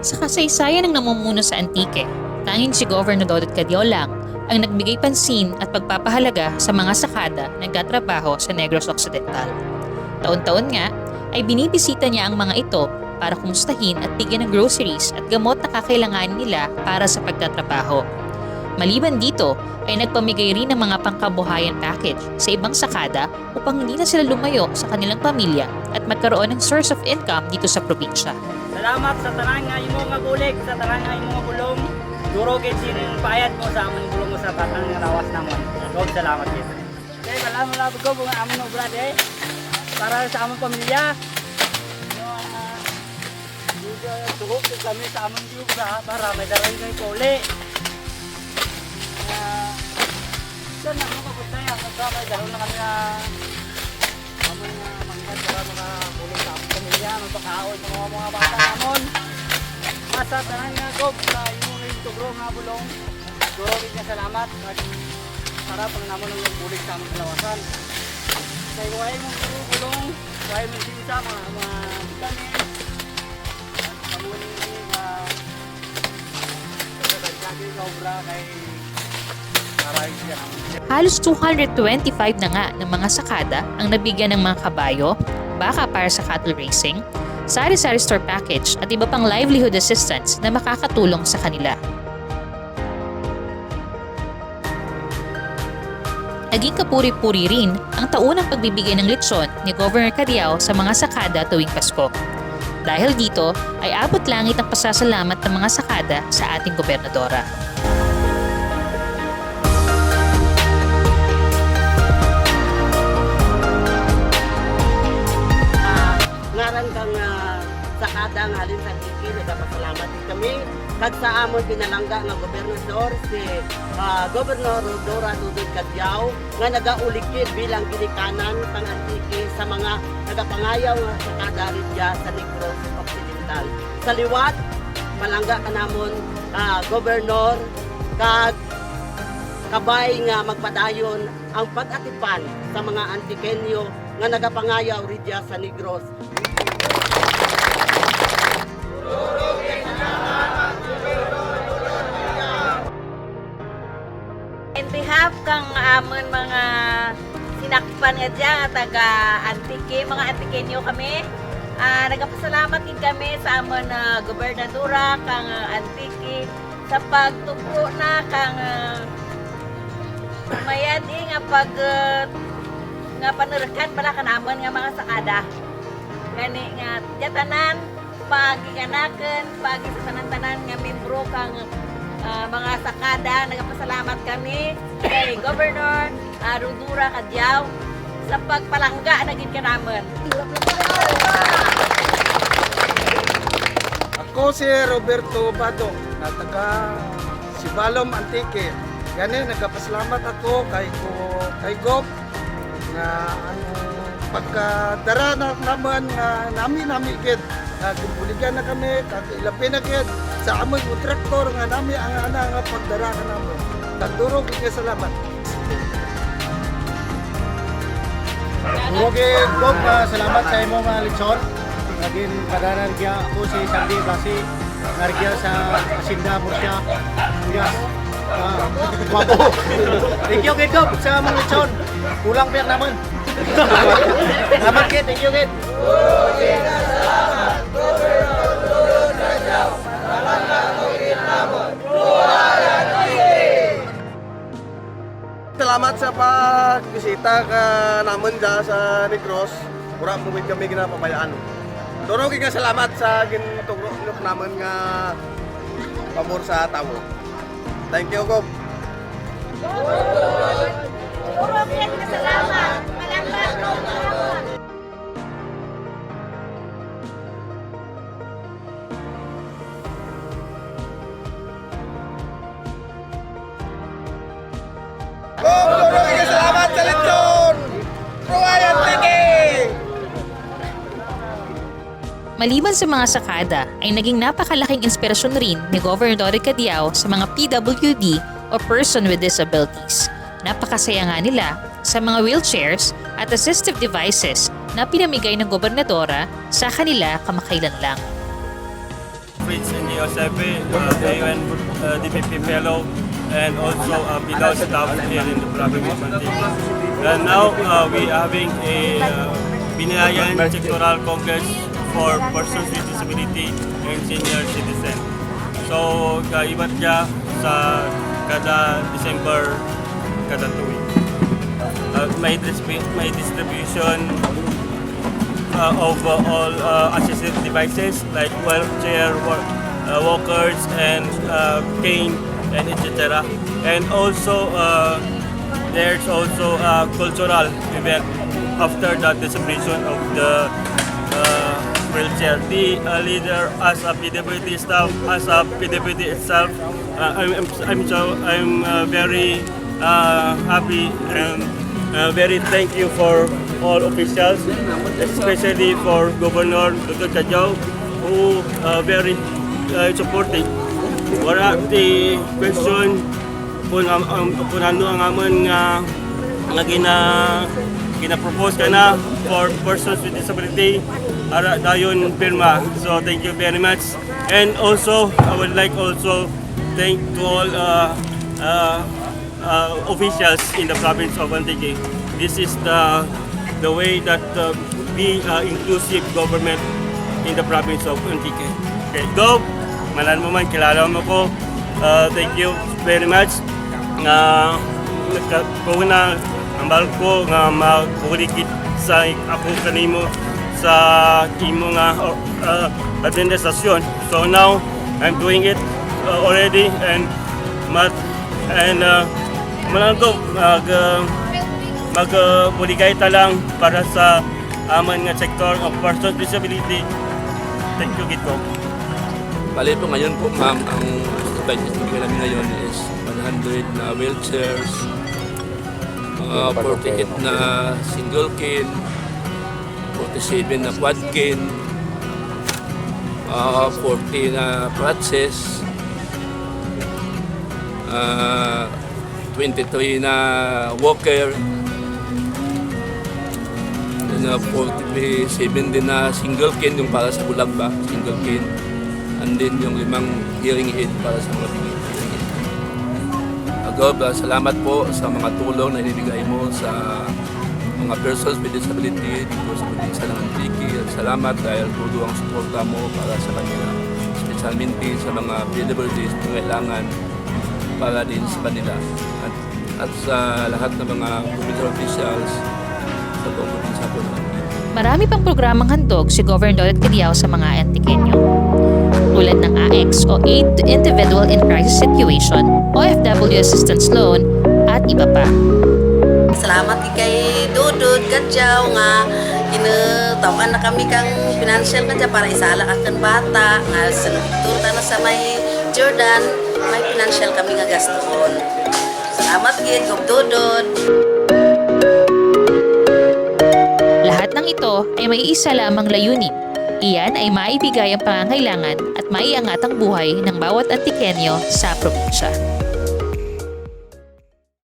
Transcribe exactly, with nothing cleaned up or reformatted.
Sa kasaysayan ng namumuno sa Antique, tanging si Governor Dodod Cadiao lang ang nagbigay pansin at pagpapahalaga sa mga sakada na nagtatrabaho sa Negros Occidental. Taon-taon nga ay binibisita niya ang mga ito para kumustahin at bigyan ng groceries at gamot na kakailanganin nila para sa pagtatrabaho. Maliban dito, ay nagpamigay rin ng mga pangkabuhayan package sa ibang sakada upang hindi na sila lumayo sa kanilang pamilya at magkaroon ng source of income dito sa probinsya. Salamat sa tanan nga imo nga bulig, sa tanan nga imo nga bulong. Duro gid sin payad mo sa amon bulong mo sa tanan nga lawas namon. Gov, salamat gid. Okay, wala mo lang, Gov, ang amon obra, eh. Para sa amon pamilya. Ano, ah, Dito, tuhog ko kami sa amon giyobra para may dara kami pauli. Ah, sa na, mga kabutay, ang sa may dara na kami nga, amon nga mangga para makabulig sa amon pamilya, magpakaon sa mga, mga bata namon. Asa tanan nga, Gov, sa imo nga itugro nga bulong. Duro gid nga salamat. Para pang namon ang bulig sa amon kalawasan. Kay wala mo bulong, wala mo sinsa, mga, mga vitamin. Kamo ni, ah, sa obra kay para siya. Halos two hundred twenty-five na nga ng mga sakada ang nabigyan ng mga kabayo, baka para sa cattle raising, sari-sari store package at iba pang livelihood assistance na makakatulong sa kanila. Naging kapuri-puri rin ang taunang pagbibigay ng lechon ni Governor Cadiao sa mga sakada tuwing Pasko. Dahil dito, ay abot langit ang pasasalamat ng mga sakada sa ating gobernadora. Ah, ngaran kang, ah, sakada nga halin sa Antique, nagapasalamat gid kami. Kag sa amon pinalangga nga gobernador, si, ah, Gobernador Rhodora Dodod Cadiao, nga nagaulikid bilang ginikanan kang Antique sa mga nagapangayaw nga sakada rugya sa Negros Occidental. Sa liwat, palangga kanamon, ah, Gobernador, kag kabay nga magpadayon ang pag-atipan sa mga Antiqueño nga nagapangayaw rugya sa Negros. In behalf kang amon mga sinakpan nga dya, taga Antique, mga Antiqueño kami, ah, nagapasalamat gid kami sa amon, ah, gobernadora kang, ah, Antique, sa pagtugro na kang, ah, mayad-i nga pag, ah, nga panurukan bala kanamon nga mga sakada. Gani nga, dya tanan, paagi kanakun, paagi sa tanan-tanan nga membro kang, ah, mga sakada, nagapasalamat kami kay Governor, ah, Rhodora Cadiao sa pagpalangga na gid kanamon. Ako si Roberto Bado, nga taga Sibalom, Antique. Gani, nagapasalamat ako kay ko, kay Gov, nga ang pagkadara na, namun nga nami-nami gid, nga ginbuligan na kami, kag ilabi na gid sa amun kontraktor nga nami ang ana nga pagdara kanamun. Kag duro gid nga salamat. Duro gid, Gov, nga salamat sa imo nga lechon. Nga ginpadara rugya, ako si Sandy Blasi, nga rugya sa Hacienda Murcia. Yes. Ah, guwapo. Thank you gid, Gov, sa mga lechon. Kulang pa kanamun. Salamat gid, thank you gid. Salamat sa pagbisita kanamun dya sa Negros. Wara mo gid kami ginapabayaan. Duro gid nga salamat sa gintugro n'yo kanamun nga pabor sa tawo. Thank you, Gov. Duro gid nga salamat. Palangga. Gov, duro gid nga salamat sa lechon! Ruwayan, thank you! Maliban sa mga sakada, ay naging napakalaking inspirasyon rin ni Governor Dodod Cadiao sa mga P W D o person with disabilities. Napakasaya nga nila sa mga wheelchairs at assistive devices na pinamigay ng gobernadora sa kanila kamakailan lang. It's N G O S F A, uh, A U N, uh, D P P fellow, and also, uh, below staff here in the province of Antique. And now, uh, we having a, uh, Binalayan Sectoral Congress for persons with disability and senior citizen. So, kaibat dya sa kada December, kada tuig. Uh, may distribu-, may distribution, uh, of, uh, all, uh, assistive devices like wheelchair, wa-, uh, walkers, and, uh, cane, and et cetera. And also, uh, there's also a cultural event after the distribution of the, uh, wheelchair. The, uh, leader, as a P W D staff, as a P W D itself, uh, I'm, I'm, I'm so, I'm, uh, very, uh, happy and, uh, very thank you for all officials, especially for Governor Dodod Cadiao, who, uh, very, uh, supportive. Wara ti question kon am-, am-, kon ano ang amun nga, nga gina-, gina-propose kana for persons with disability, ara dayon pirma. So, thank you very much. And also, I would like also thank to all, uh, uh, uh, officials in the province of Antique. This is the, the way that, uh, we, uh, inclusive government in the province of Antique. Okay, Gov, man-an mo man, kilala mo ko. Uh, thank you very much. Nga, nagka-, kauna, hambal ko nga mabulig gid sa ako kanimo sa imo nga, uh, administrasyon. So now, I'm doing it, uh, already, and mat-, and, uh, man-an ko, mag-, uh, mag-, uh, buligay ta lang para sa amun nga sektor of persons with disability. Thank you gid ko. Bali po ngayon po, ma'am, ang budget po namin ngayon is one hundred na wheelchairs, ah, forty-eight na single cane, forty-seven na quad cane, ah, forty na crutches, ah, twenty-three na walker, then, ah, forty-seven din na single cane, yung para sa bulag ba, single cane. And then yung limang hearing aid para sa mga bingi-, hearing aid. Ah, Gov, ah, salamat po sa mga tulong na inibigay mo sa mga persons with disability dito sa probinsya ng Antique. At salamat dahil todo ang suporta mo para sa kanila, espesyalmente sa mga P W Ds na nangangailangan para din sa kanila. At, at sa lahat ng mga provincial officials sa buong probinsya po ng Antique. Marami pang programang handog si Governor Dodod Cadiao sa mga Antiqueño, tulad ng AICS o Aid to Individual in Crisis Situation, O F W Assistance Loan, at iba pa. Salamat kay Dodod Cadiao nga ginataw-an na kami kang financial nga dya para isala akun bata nga sa doktor tana sa may Jordan, may financial kami nga gastuhon. Salamat gid, Gov Dodod. Lahat ng ito ay may isa lamang layunin. Iyan ay maibigay ang pangangailangan at maiangat ang buhay ng bawat Antiqueño sa probinsya.